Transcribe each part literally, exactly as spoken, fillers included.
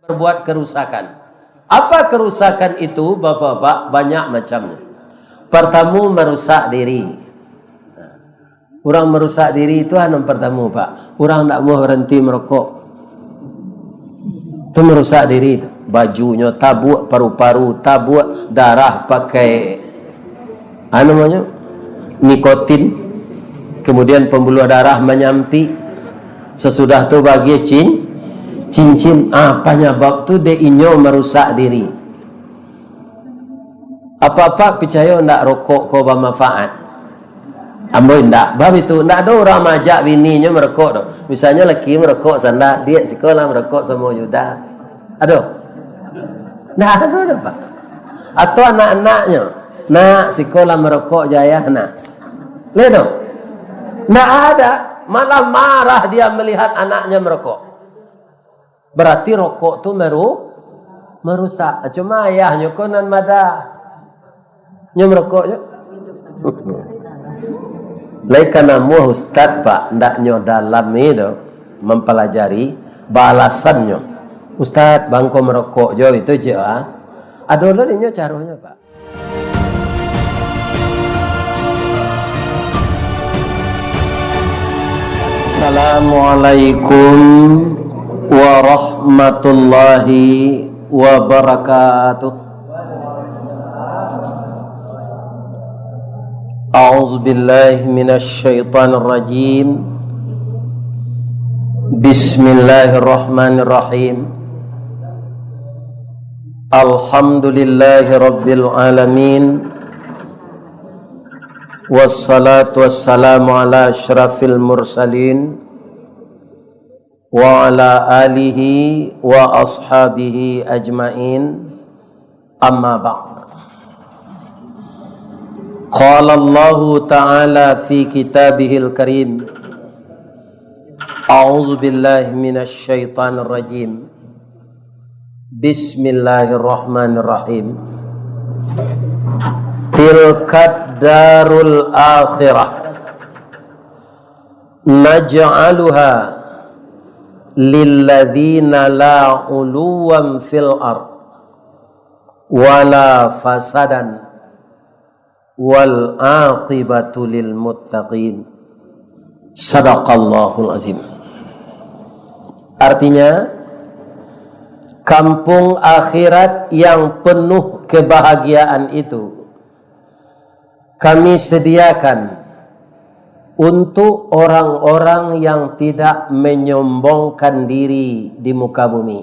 berbuat kerusakan. Apa kerusakan itu, Bapak-bapak? Banyak macamnya. Pertama, merusak diri. Urang merusak diri tu, anu, pertama, Pak. Urang ndak mau berhenti merokok. Tu merusak diri tu. Bajunyo tabuak, paru-paru tabuak, darah pakai, anu namonyo, nikotin. Kemudian pembuluh darah manyampik. Sesudah tu bagi cin-, cincin. Ah, panyabab tu dek inyo merusak diri. Apak-apak picayo ndak rokok ko bamanfaat? Ambo indak. Bab itu, ndak ado urang maajak bininyo merokok doh. Misalnyo laki merokok, sanda, "Diak, siko lah merokok samo Yuda." Ado? Ndak ado doh, Pak. Atau anak-anaknyo, "Nak, siko lah merokok jo ayah, nak." Lai doh? Ndak ada. Malah marah dia melihat anaknya merokok. Berarti rokok tu meru-, merusak. Cuma ayahnyo ko nan mada. Nyo merokok nyo. Lai ka namuah ustad, Pak, ndak nyo dalami tu, mampalajari, balasannyo. "Ustad, bangko merokok jo itu je, ah." Ado lo inyo caronyo, Pak. Assalamualaikum warahmatullahi wabarakatuh. A'udzubillahi minasyaitonirrajim. Bismillahirrahmanirrahim. Alhamdulillahi rabbil alamin. Wassalatu wassalamu ala asyrafil mursalin, wa ala alihi wa ashabihi ajmain. Amma ba'd. Qala Allahu ta'ala fi kitabihil karim. A'udzu billahi minasy syaithanir rajim. Bismillahirrahmanirrahim. Tilkad darul akhirah naj'aluha lilladzina la uluwan fil ard wala fasadan wal aqibatu lil muttaqin. Sadaqallahul azim. Artinya, kampung akhirat yang penuh kebahagiaan itu Kami sediakan untuk orang-orang yang tidak menyombongkan diri di muka bumi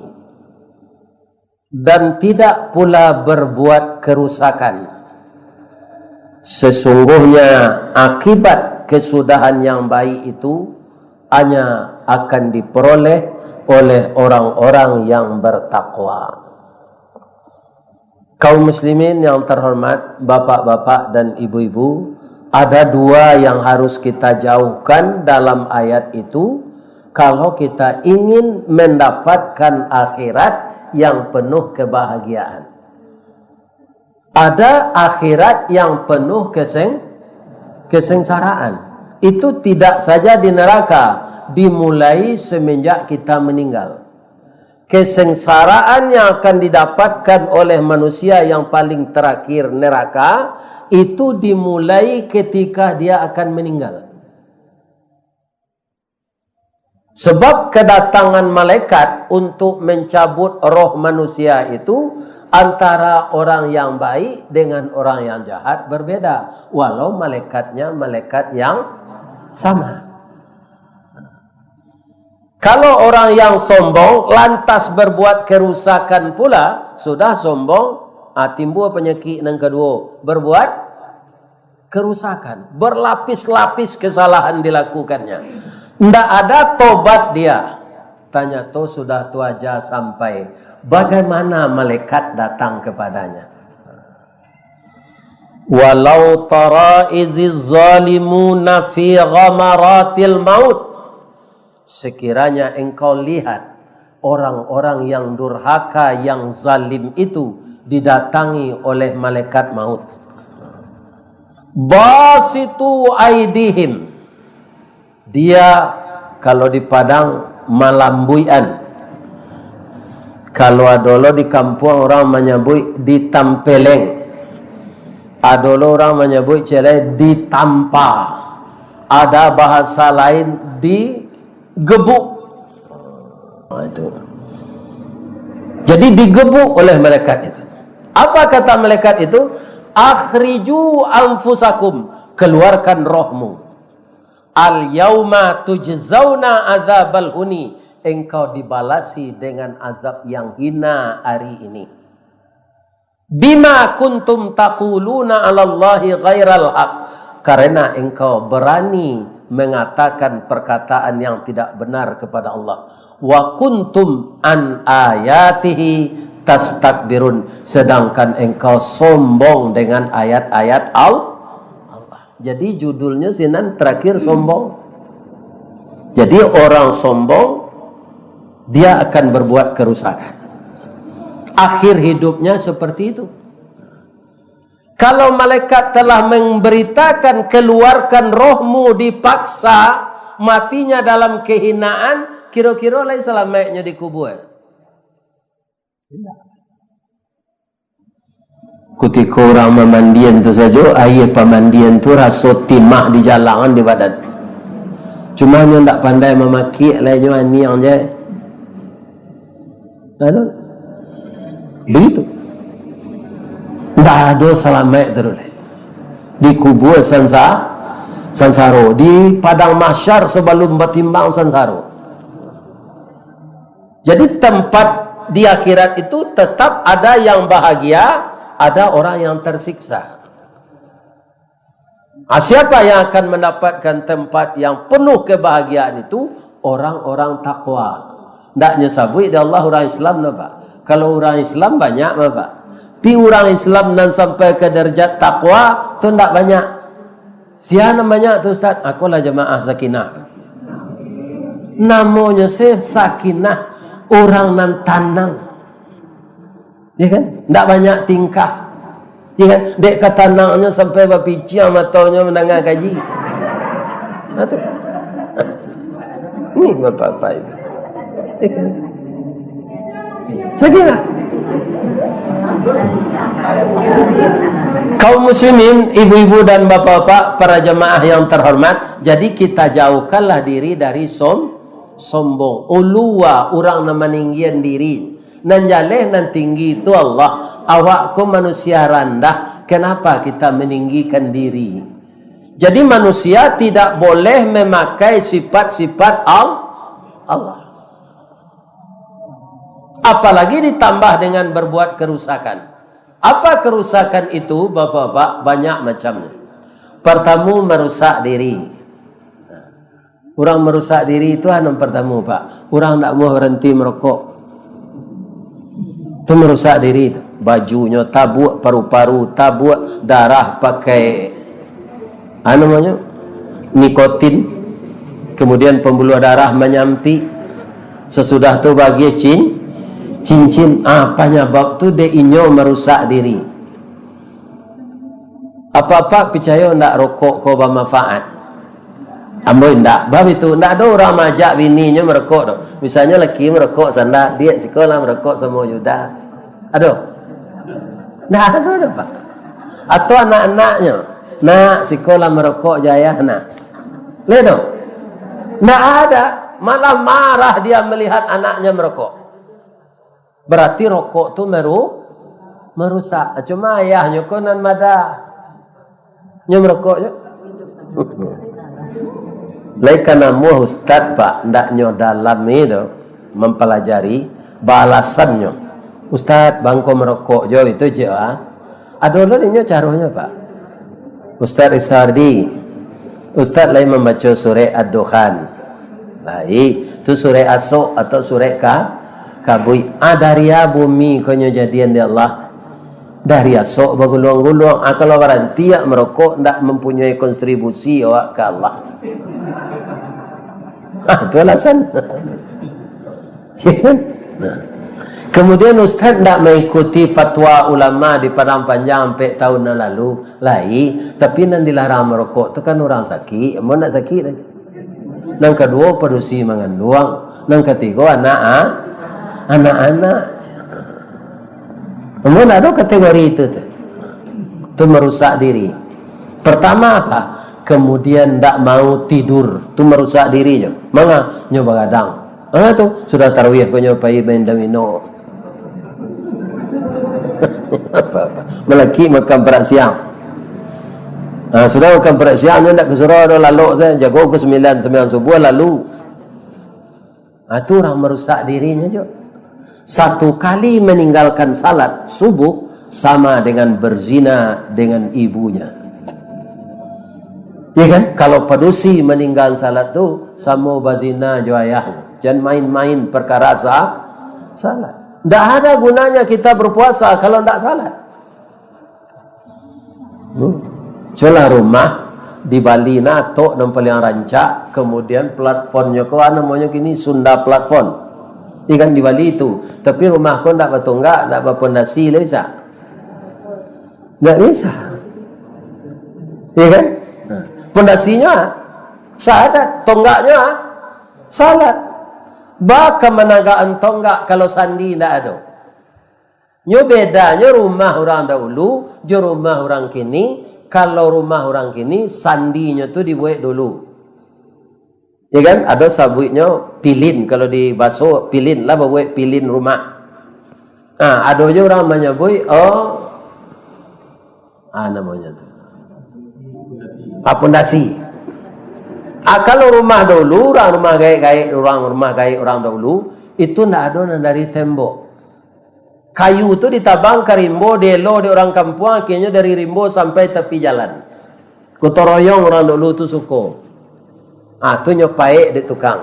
dan tidak pula berbuat kerusakan. Sesungguhnya akibat kesudahan yang baik itu hanya akan diperoleh oleh orang-orang yang bertakwa. Kaum muslimin yang terhormat, bapak-bapak dan ibu-ibu, ada dua yang harus kita jauhkan dalam ayat itu, kalau kita ingin mendapatkan akhirat yang penuh kebahagiaan. Ada akhirat yang penuh keseng-, kesengsaraan. Itu tidak saja di neraka, dimulai semenjak kita meninggal. Kesengsaraan yang akan didapatkan oleh manusia yang paling terakhir, neraka, itu dimulai ketika dia akan meninggal. Sebab kedatangan malaikat untuk mencabut roh manusia itu antara orang yang baik dengan orang yang jahat berbeda, walau malaikatnya malaikat yang sama. Kalau orang yang sombong lantas berbuat kerusakan pula, sudah sombong, ah, timbul panyakik nan kaduo, berbuat kerusakan, berlapis-lapis kesalahan dilakukannya. Ndak ada tobat dia. Tanyato sudah tu aja sampai, bagaimana malaikat datang kepadanya? Walau tara iziz zalimuna fi ghamaratil maut. Sekiranya engkau lihat orang-orang yang durhaka, yang zalim itu didatangi oleh malaikat maut. Basitu aidihim. Dia, kalau di Padang, malambuian. Kalau ado lo di kampuang, urang manyabuik ditampeleng. Ado lo urang manyabuik ciek lai ditampa. Ada bahasa lain digebuk. Nah, itu. Jadi digebuk oleh malaikat itu. Apa kata malaikat itu? "Akhriju anfusakum, keluarkan rohmu. Al yauma tujzauna adzabal huni, engkau dibalasi dengan azab yang hina hari ini. Bima kuntum taquluna 'alallahi ghairal haq, karena engkau berani mengatakan perkataan yang tidak benar kepada Allah. Wa kuntum an ayatihi tastakbirun, sedangkan engkau sombong dengan ayat-ayat Al-, Allah." Jadi judulnyo sinan terakhir sombong. Jadi orang sombong, dia akan berbuat kerusakan. Akhir hidupnya seperti itu. Kalau malaikat telah memberitakan, "Keluarkan rohmu," dipaksa, matinya dalam kehinaan, kiro-kiro lai salamaiknyo dikubua? Indak. Kutiko urang mamandian tu sajo, aia pamandian tu raso timah di jalangan di badan. Cuma nyo ndak pandai mamakiak lai, nyo aniang je. Anu, begitu. Ndak ado salamaik tu lai. Dikubua sansa-, sansaro. Di padang mahsyar sabalum batimbang sansaro. Jadi, tempat di akhirat itu tetap ada yang bahagia, ada orang yang tersiksa. Ah, siapa yang akan mendapatkan tempat yang penuh kebahagiaan itu? Orang-orang takwa. Ndak nyo sabuik dek Allah urang Islam, nah, Pak. Kalau urang Islam banyak mah, Pak. Tapi urang Islam nan sampai ka darajat takwa tu ndak banyak. Sia nan banyak tu, Ustaz? Akolah jamaah Sakinah. Namonyo se Sakinah, urang nan tanang. Ya kan? Ndak banyak tingkah. Ya kan? Dek ka tanangnyo sampai bapiciang matonyo mandanga kaji. Nah, tu. Ni bapak-bapak ini. Ya kan? Sakinah. Kaum muslimin, ibu-ibu dan bapak-bapak, para jamaah yang terhormat, jadi kita jauhkanlah diri dari som-, sombong. Uluwa, urang nan maninggian diri. Nan jaleh, nan tinggi tu Allah. Awak ko manusia randah, kenapa kita meninggikan diri? Jadi manusia tidak boleh memakai sifat-sifat Al-, Allah. Apalagi ditambah dengan berbuat kerusakan. Apa kerusakan itu, Bapak-bapak? Banyak macamnya. Pertama, merusak diri. Urang marusak diri tu, anu, nan partamo, Pak, urang ndak amuah baranti marokok. Tu marusak diri tu. Bajunyo tabuak, paru-paru tabuak, darah pakai, anu namonyo, nikotin. Kemudian pembuluh darah manyampik. Sasudah tu baagiah cin-, cincin. Ah, panyabab tu dek inyo marusak diri. Apak-apak picayo ndak rokok ko bamanfaat? Ambo indak. Bab itu, ndak ado urang maajak bininyo marokok doh. Misalnyo laki marokok sanda, "Diak, siko lah marokok samo Yuda." Ado? Ndak ado doh, Pak. Atau anak-anaknyo, "Nak, siko lah marokok jo ayah, nak." Lai doh? Ndak ada. Malah marah dia melihat anaknya merokok. Barati rokok tu maru-, marusak. Cuma ayahnyo ko nan mada. Nyo marokok nyo. Lai ka namuah ustad, Pak, ndak nyo dalami tu mampalajari, balasannyo. Ustad, bangko marokok jo itu je, ah. Ado lo inyo caronyo, Pak. Ustaz Risardi, Ustaz lai mambaco surek Ad-Dukhan. Lai, tu surek asok atau surek ka-, kabuik. Ah, dari a bumi ko nyo jadian dek Allah? Dari asok baguluang-guluang. Ah, kalau baranti awak marokok, ndak mampunyoi kontribusi awak ka Allah. Ah, tu alasan. Nah. Kemudian Ustaz ndak mengikuti fatwa ulama di Padang Panjang ampek tahun nan lalu, lai, tapi nan dilarang marokok tu kan urang sakik, ambo ndak sakik lai. Nan kaduo, padusi manganduang, nan katigo, anak, ah, Anak-anak. Namun ado kategori itu tu. Tu marusak diri. Pertama apa? Kemudian ndak mau tidur. Tu marusak diri je. Manga? Nyo bagadang. Ah tu, sudah tarawih ko nyo pai main domino. Apa-apa. Malaki makan parak siang. Ah, sudah makan parak siang nyo ndak ka surau doh, lalok sajo, jago ko sembilan, sembilan subuh lalu. Ah, tu urang marusak dirinyo jo. Satu kali meninggalkan salat subuh sama dengan berzina dengan ibunya. Ya kan? Kalau padusi maninggal salat tu, samo bazina jo ayahnyo. Jan main-main perkara sa-, salat. Ndak ada gunanya kita berpuasa kalau ndak salat. Hmm. Cubolah rumah di Bali nah, atok nan paliang rancak, kemudian platformnyo ko, ah, namonyo kini Sunda platform. Ini kan di Bali tu. Tapi rumah ko ndak batonggak, ndak bapondasi, lah bisa? Ndak bisa. Iya kan? Nah, pondasinyo, ah, sahadat, tonggaknyo, ah, salat. Baa ka managaan tonggak kalau sandi ndak ado? Nyo bedanyo rumah urang dahulu jo rumah urang kini. Kalau rumah urang kini, sandinyo tu dibuek dulu. Ya kan? Ado sabuiknyo pilin, kalau di baso pilin lah, babuek pilin rumah. Ah, ado jo urang manyabuik, oh, ah, namonyo tu. Ah, pondasi. Ah, kalau rumah dahulu, urang rumah gaek-gaek, urang rumah gaek urang dahulu, itu ndak ado nan dari tembok. Kayu tu ditabang ka rimbo, dielo dek urang kampuang, akhirnyo dari rimbo sampai tapi jalan. Gotong royong urang dulu tu suko. Ah, tu nyo paek dek tukang.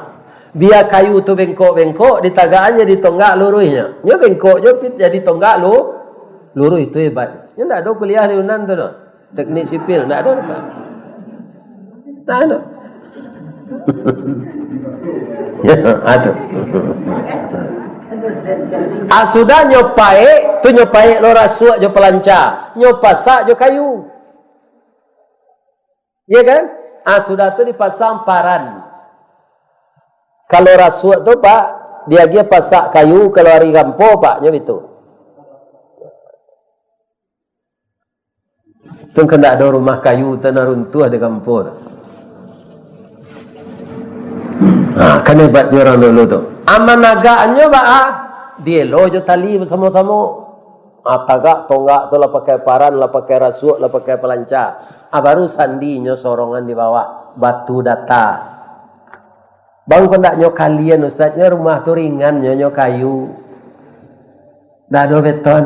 Bia kayu tu bengkok-bengkok, ditagakan jadi tonggak luruihnyo. Nyo bengkok, nyo pit jadi tonggak lu-, luruih, tu hebat. Nyo ndak ado kuliah di Unan tu doh. Teknik sipil, ndak ado doh. Ndak ado. Ah, tu. Ah, sudah nyo paek, tu nyo paek lo rasuak jo palanca. Nyo pasak jo kayu. Iya kan? Ah, sudah tu dipasang paran. Kalau rasuak tu, Pak, diagiah pasak kayu, kalau ari gampo, Pak, nyo bitu. Tu kan ndak ado rumah kayu, tanah runtuah di gampo tu. Ha, kan hebatnyo urang dulu tu. Aman nagaknyo baa, dielo jo tali basamo-samo. Ah, tagak tonggak tu lah pakai paran, lah pakai rasuak, lah pakai palanca. Ah, baru sandinyo sorongan di bawah, batu data. Bang, kok ndak nyo kalian, Ustaz, nyo rumah tu ringan, nyo, nyo kayu. Ndak ado beton.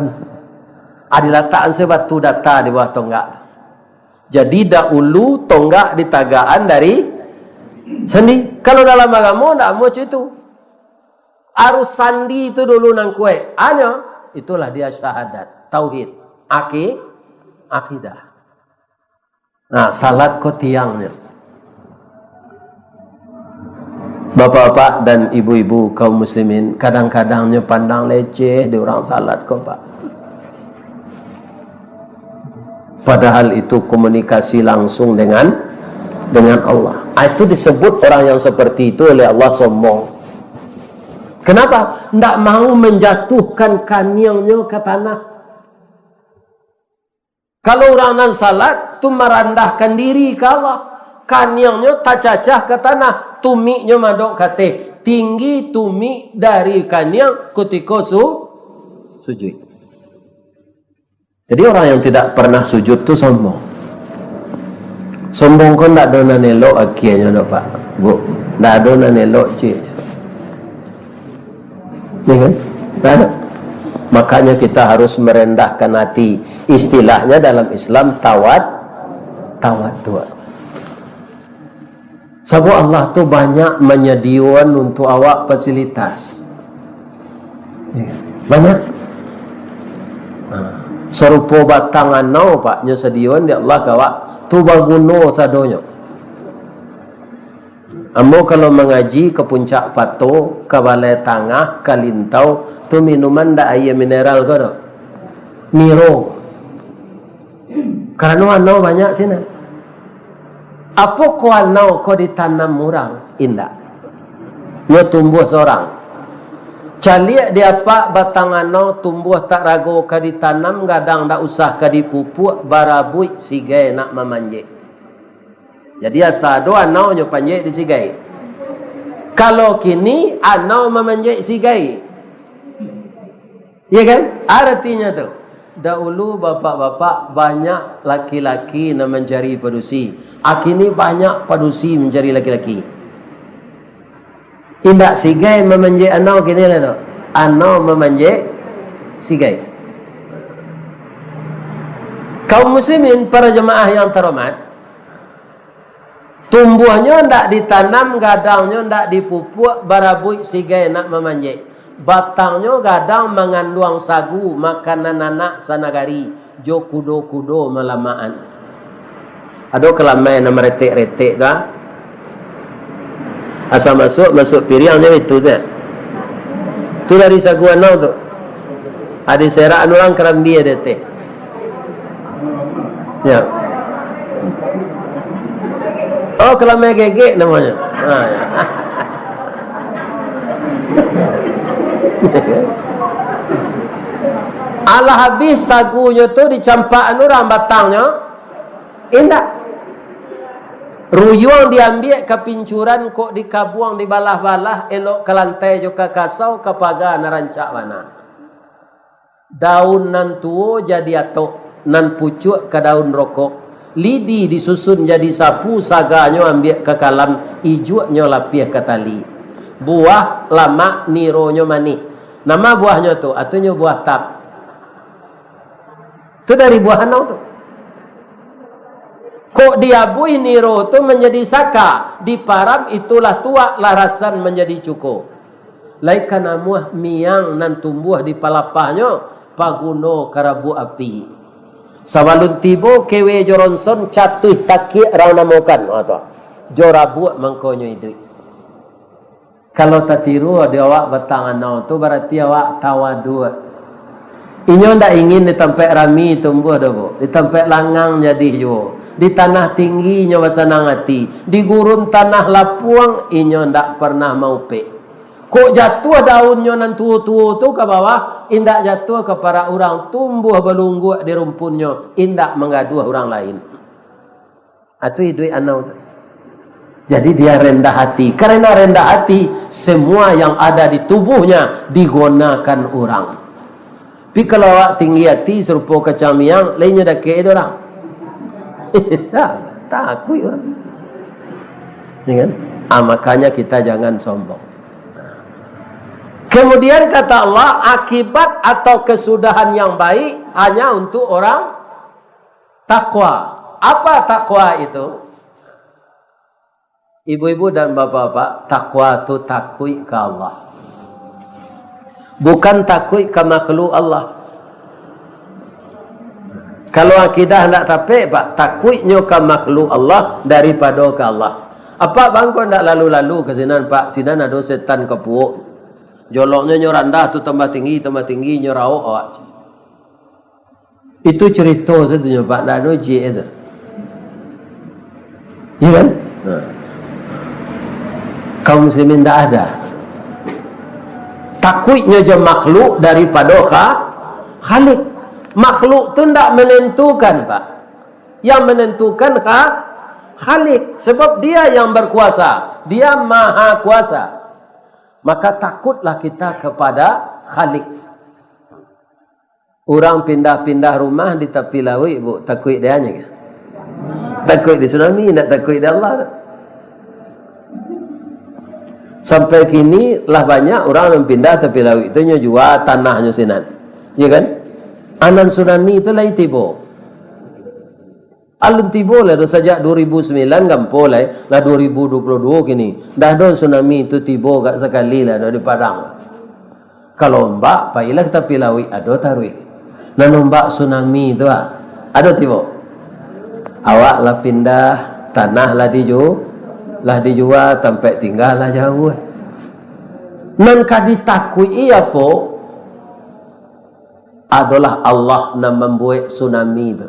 Ah, dilatakan se batu data di bawah tonggak. Jadi, dahulu tonggak ditagakan dari sandi. Kalau dalam agamo, ndak amuah cak itu. Harus sandi tu dulu nan kuaik. Anyo, itulah dia syahadat, tauhid, aki-, akidah. Nah, salat ko tiangnyo. Bapak-bapak dan ibu-ibu kaum muslimin, kadang-kadang nyo pandang leceh di urang salat ko, Pak. Padahal itu komunikasi langsung dengan, dengan Allah. Ah, itu disebut orang yang seperti itu oleh Allah sombong. Kenapa? Ndak mau menjatuhkan kaniangnyo ke tanah. Kalau urang nan salat tu marandahkan diri ka Allah, kaniangnyo tacacah ka tanah, tumiknyo madok ka ateh, tinggi tumik dari kaniang kutiko su-, sujud. Jadi, orang yang tidak pernah sujud tu sombong. Sombong ko ndak ado nan elok akianyo doh, Pak, Bu. Ndak ado nan elok, cik. Ya kan? Nah, makanya kita harus merendahkan hati. Istilahnya dalam Islam tawad-, tawaduk. Sabab Allah tu banyak manyadiakan untuk awak fasilitas. Ya, banyak. Ha. Sarupo batang anau, Pak, nyo sadiakan dek Allah ka awak. Tu baguno sadonyo. Ambo kalau mangaji ka Puncak Pato, ka Balai Tangah, ka Lintau, tu minuman ndak aia mineral ko doh? Miro. Karano anau banyak sinan. Apo ko anau ko ditanam urang? Indak. Nyo tumbuah sorang. Caliak di apak batang anau, tumbuah tak rago ka ditanam, gadang dak usah ka dipupuak, barabuik sigai nak mamanjek. Jadi asa ado anau nyo panjek di sigai. Kalau kini anau mamanjek sigai. Iya kan? Artinya tu, dahulu bapak-bapak banyak laki-laki nan mancari padusi. A kini banyak padusi mancari laki-laki. Indak sigai mamanjek anau kini lah tu. Anau mamanjek sigai. Kaum muslimin, para jamaah yang terhormat, tumbuahnyo ndak ditanam, gadangnyo ndak dipupuak, barabuik sigai nak mamanjek. Batangnyo gadang manganduang sagu, makanan anak sanagari, jo kudo-kudo malamakan. Ado kalamai nan maretek-retek tu, ah. Asa masuak, masuak piriang jo itu sajo. Tu dari sagu anau tu. Ado serakan urang karambia di ateh. Ya. Oh, kalamai gegek namonyo. Ha, ya. Alah abih sagunyo tu dicampakan urang batangnyo? Indak. Ruyuang diambiak ka pincuran, kok dikabuang dibalah-balah, elok ka lantai jo ka kasau, ka paga nan rancak bana. Daun nan tuo jadi atok, nan pucuak ka daun rokok. Lidi disusun jadi sapu, saganyo ambiak ka kalam, ijuaknyo lapiah ka tali. Buah lamak, nironyo manih. Nama buahnyo tu? Atunyo buah tap. Tu dari buah anau tu. Kok diabuih niro tu manjadi saka, diparam itulah tuak, larasan manjadi cuko. Lai ka namuah miang nan tumbuah di palapahnyo, paguno karabuak api. Sabalun tibo kewe jo ronson, catuih takiak rang namokan. Ha, tu. Jo rabuak mangkonyo iduik. Kalau tatiru di awak batang anau tu, barati awak tawaduak. Inyo ndak ingin di tampek rami tumbuah doh, Bu. Di tampek langang jadih juo. Di tanah tinggi inyo basanang ati. Di gurun tanah lapuang inyo ndak pernah maupek. Kok jatuah daunnyo nan tuo-tuo tu ka bawah, indak jatuah ka parak urang, tumbuah balungguak di rumpunnyo, indak manggaduah urang lain. Itu iduik anau tu. Jadi dia rendah hati. Karena rendah hati, semua yang ada di tubuhnya digunakan orang. Tapi kalau awak tinggi hati, serupo kacang miang, lainnya dakek itu orang. Tak, takuik orang. Ya kan? Ah, makanya kita jangan sombong. Kemudian kata Allah, akibat atau kesudahan yang baik hanya untuk orang takwa. Apa takwa itu? Ibu-ibu dan bapak-bapak, takwa tu takuik ka Allah. Bukan takuik ka makhluk Allah. Kalau akidah ndak tapek, Pak, takuiknyo ka makhluk Allah daripado ka Allah. Apak bangko ndak lalu-lalu ka sinan, Pak, sinan ado setan kapuok. Joloknyo nyo randah tu tambah tinggi, tambah tinggi, nyo raok awak. Itu cerita satunyo, Pak, ndak ado ijik itu. Iya kan? Nah. Kaum muslimin ndak ada. Takuiknyo jo makhluk daripado Kha-, Khalik. Makhluk tu ndak menentukan, Pak. Yang menentukan Kha-, Khalik. Sebab Dia yang berkuasa. Dia Maha Kuasa. Maka takutlah kita kepada Khalik. Urang pindah-pindah rumah di tapi lauik, Bu, takuik di anyo kan? Takuik di tsunami, ndak takuik di Allah tu. Sampai kini lah banyak urang nan pindah tapi lauik tu, nyo jua tanahnyo sinan. Ya kan? Anan tsunami tu lai tibo. Alun tibo lah doh sajak dua ribu sembilan gampo lai, lah dua ribu dua puluh dua kini. Ndak ado tsunami tu tibo gak sakali lah doh di Padang. Kalau ombak, pailah ka tapi lauik, ado taruih. Nan ombak tsunami tu ah, ado tibo. Awak lah pindah, tanah lah diju-, lah dijua, tampek tingga lah jauah. Nan ka ditakuik-i apo? Adolah Allah nan mambuek tsunami tu.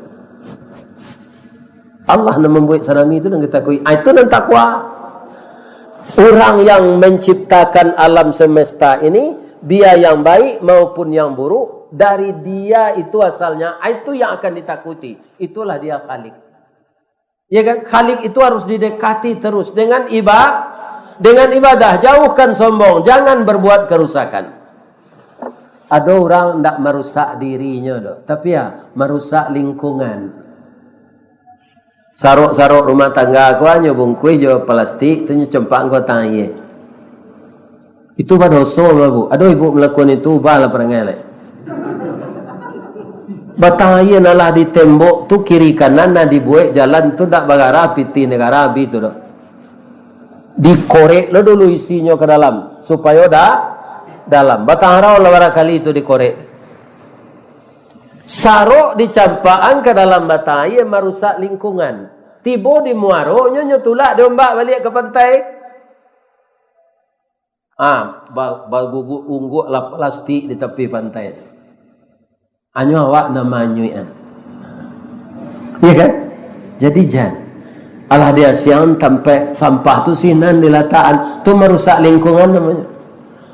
Allah nan mambuek tsunami tu nan ditakuik. Ah, itu nan takwa. Urang yang menciptakan alam semesta ini Dia yang baik maupun yang buruk, dari dia itu asalnya, itu yang akan ditakuti. Itulah dia Khalik. Ya kan? Khalik itu harus didekati terus dengan iba-, dengan ibadah. Jauhkan sombong, jangan berbuat kerusakan. Ada orang ndak marusak dirinyo doh, tapi ya marusak lingkungan. Sarok-sarok rumah tangga ko hanyo bungkuih jo plastik, tu nyo campak ka batang aia. Itu badoso mah, Bu. Aduh, ibu melakukan itu, ubahlah parangai lai. Batang aia nan lah ditembok tu kiri kanan, nan dibuek jalan tu ndak bagarah, pitih ndak garah, abih tu doh. Dikorek lo dulu isinyo ka dalam, supayo da-, dalam. Batang harau lah barakali tu dikorek. Sarok dicampakan ka dalam batang aia marusak lingkungan. Tibo di muaro, nyo, nyo tulak dek ombak baliak ka pantai. Ah, ba-, baguguk ungguak lah plastik di tapi pantai. Anyo awak nan maanyuikan. Iya kan? Jadi jan. Alah diasiang tampek sampah tu sinan dilatakan. Tu marusak lingkungan namonyo.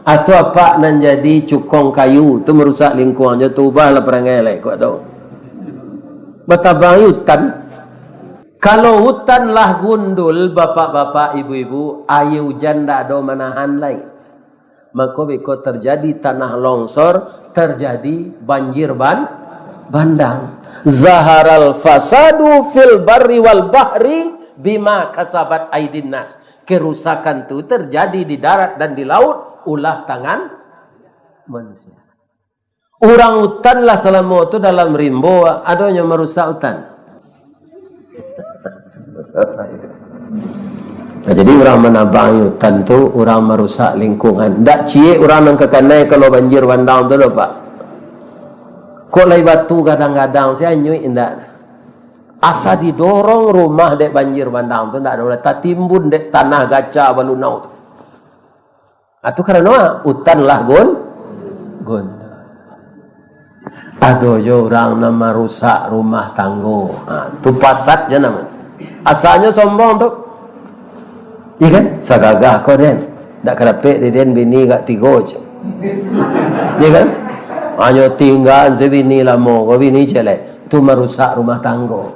Atau apak nan jadi cukong kayu, tu marusak lingkungan, jo tu ubahlah parangai lai, kuat tu. Batabang hutan. Kalau hutan lah gundul, bapak-bapak, ibu-ibu, aia ujan ndak ado manahan lai. Mako, beko terjadi tanah longsor, terjadi banjir ban-, bandang. Zaharal fasadu fil barri wal bahri bima kasabat aidin nas. Kerusakan tu terjadi di darat dan di laut, ulah tangan manusia. Urang hutan lah salamo tu dalam rimbo, adonyo marusak hutan. Nah, jadi urang manabang hutan tu, urang marusak lingkungan. Ndak ciek urang nan kakanai kalau banjir bandang tu doh, Pak. Kok lai batu gadang-gadang, si anyuik indak. Asa didorong rumah dek banjir bandang tu, ndak ado lah tatimbun dek tanah gaca balunau tu. Ah, tu karano hutan lah gun-, gun-. Ado jo urang nan marusak rumah tanggo. Ha, tu fasad je namo. Asalnyo sombong tu. Iya kan? Sagagah ko den. Ndak ka dapek di den bini gak tigo je. Iya kan? Hanyo tinggaan se bini lamo ko, bini ciek lai. Tu marusak rumah tanggo.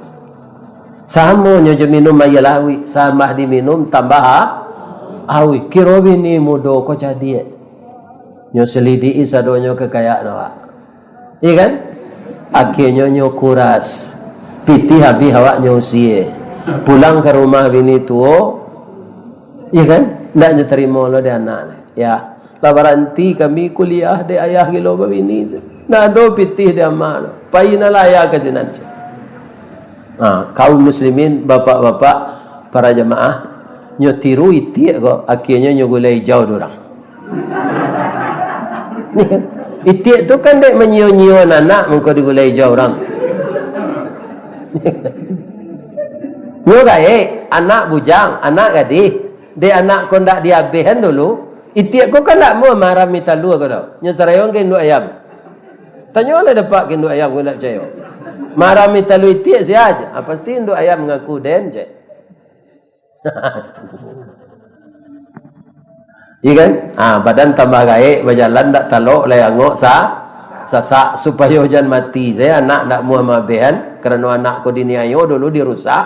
Samonyo jo minum aia lawik, sambah diminum tambah a-, auih. Kiro bini mudo ko cadiak. Nyo selidiki sadonyo kekayaan awak. Iya kan? Akhirnyo nyo kuras. Pitih abih awak nyo usie. Pulang ka rumah bini tuo. Iya kan? Ndak nyo tarimo lo di anak. Ya. Lah baranti kami kuliah dek ayah gilo babini tu. Ndak ado pitih di ama tu. Pai nalah ayah ka sinan. Ha, kaum muslimin, bapak-bapak, para jamaah, nyo tiru itiak ko, akhirnyo nyo gulai ijau di urang. Itiak tu kan dek manyio-nyio anak mangko digulai ijau urang. Nyo gaek, anak bujang, anak gadih. Dek anak ko ndak diabihkan dulu, itiak ko kan ndak muah marami talua ko doh. Nyo sarayong ka induak ayam. Tanyolah dek apak ka induak ayam, ko ndak picayo. Marami talua itiak sia aja. Ah, pasti induak ayam ngaku den je. Iya kan? Ah, badan tambah gaek, bajalan ndak talok, lai angok sa-, sasak, supayo jan mati sajo, anak ndak muah maabihkan, karano anak ko diniayo dulu, dirusak.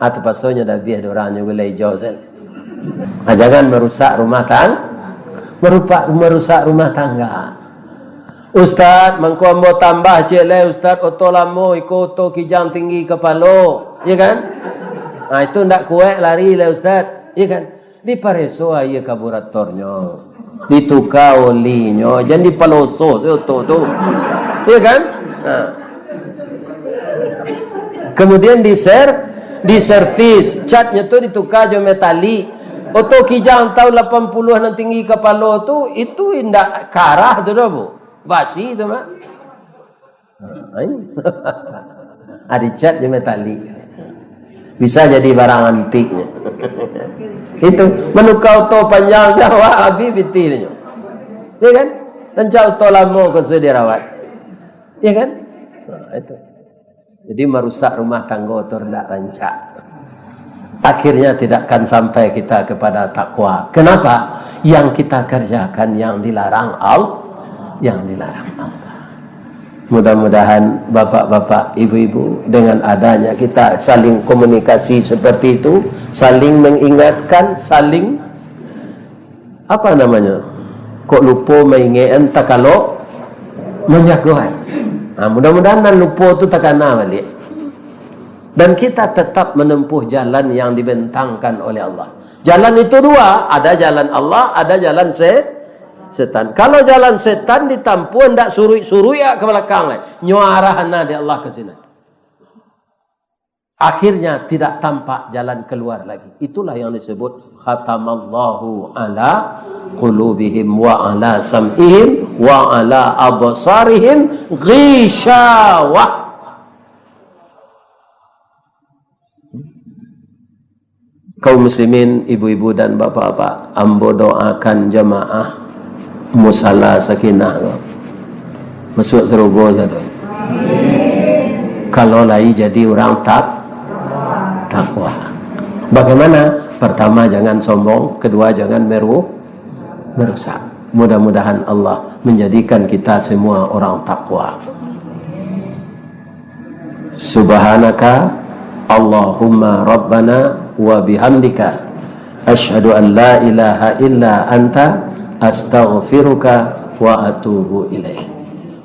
Ah, tapaso nyo dabiah dek urang nyo gulai ijau sen. Ah, jangan marusak rumah tang-, marupak-, marusak rumah tangga. Ustaz, mangko ambo tambah ciek lai, Ustaz, oto lamo, iko oto kijang tinggi kapalo, iya kan? Ah, itu ndak kuaik lari lai, Ustaz, iya kan? Dipareso aia karburatornyo, dituka olinyo, jan dipaloso se oto tu. Iya kan? Ha. Kemudian diser-, diservis, catnyo tu dituka jo metalik. Oto kijang tahun lapan puluhan nan tinggi kapalo tu, itu indak karah tu doh, Bu. Basi tu mah. Ha, ai. Ah, dicat jo metalik. Bisa jadi barang antiknyo. Itu, manuka oto panjang tu, wah, abih pitihnyo. Iya kan? Rancak oto lamo ko sudah dirawat. Iya kan? Nah, itu. Jadi marusak rumah tanggo tu ndak rancak. Akhirnya tidak akan sampai kita kepada takwa. Kenapa? yang kita kerjakan yang dilarang Allah, yang dilarang Allah. Mudah-mudahan bapak-bapak, ibu-ibu, dengan adanya kita saling komunikasi seperti itu, saling mengingatkan, saling, apa namanya, kok lupo maingekan takalok manjagoan. Nah, mudah-mudahan nan lupo tu takana balik. Dan kita tetap menempuh jalan yang dibentangkan oleh Allah. Jalan itu dua, ada jalan Allah, ada jalan se-, setan. Kalau jalan setan ditampuah, ndak suruik-suruik ka balakang, nyo arah na di Allah ka sinan. Akhirnya tidak tampak jalan keluar lagi. Itulah yang disebut khatamallahu ala qulubihim wa ala sam'ihim wa ala absarihim ghishawah. Kaum muslimin, ibu-ibu dan bapak-bapak, ambo doakan jamaah musala Sakinah ko masuak sarugo sado. Kalau lai jadi urang tak-, takwa. Bagaimana? Pertama, jangan sombong. Kedua, jangan meru-, merusak. Mudah-mudahan Allah menjadikan kita semua orang takwa. Subhanaka Allahumma Rabbana wa bihamdika, asyhadu an la ilaha illa anta, astaghfiruka wa atubu ilaik.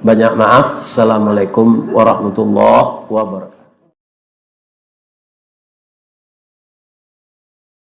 Banyak maaf. Assalamualaikum warahmatullahi wabarakatuh.